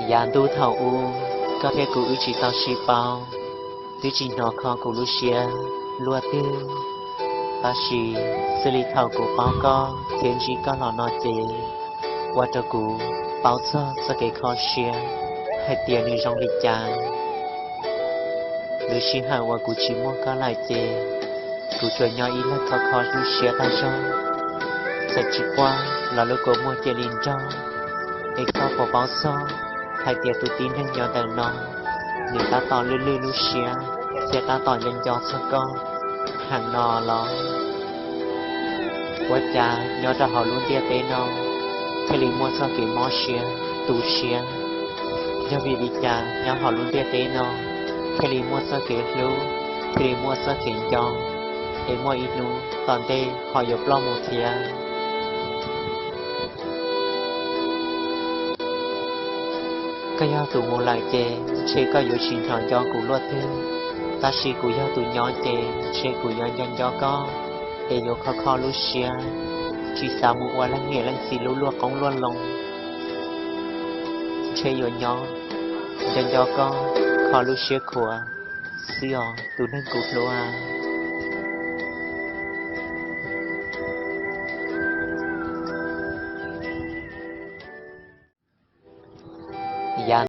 Yav ntuj thaum ub, koj thiab kuv wb tsis tau sib paub, twb tsis hnov kho kuv lub siab luaj twg. Tab sis xws li thaum kuv paub koj thiab ntsib koj los no ces, ua rau kuv paub txog txoj kev kho siab hais tias nws zoo li cas. Lub sij hawm uas kuv tsis muaj koj lawm ces, kuv tsuas nyob ib leeg kho kho lub siab tag zog. Txawm tsis quaj los lub kua muag cia li nrog, es koj puas paub txog hais tias tus tib neeg nyob ntawm no, nws tab tom lwj lwj lub siab thiab tab tom nco nco txog koj heev no los? Ua cas nyob rau hauv lub ntiaj teb no thiaj li muaj txoj kev mob siab, tu siab? Yog vim li cas nyob hauv lub ntiaj teb no thiaj li muaj txoj kev hlub, thiaj li muaj txoj kev nco, es muaj ib hnub tom ntej ho yuav ploj mus thiab? Koj yog tus mus lawm ces ntshe koj yuav tsis hnov nco kuv luaj twg, tab sis kuv yog tus nyob ces ntshe kuv yuav nco nco koj, es yuav kho kho lub siab, tsis xav mus ua leej niam leej txiv lub luaj qoob luaj loo. Ntshe yuav nyob nco nco koj, kho lub siab khuav xwb os tus neeg kuv hlub. Yav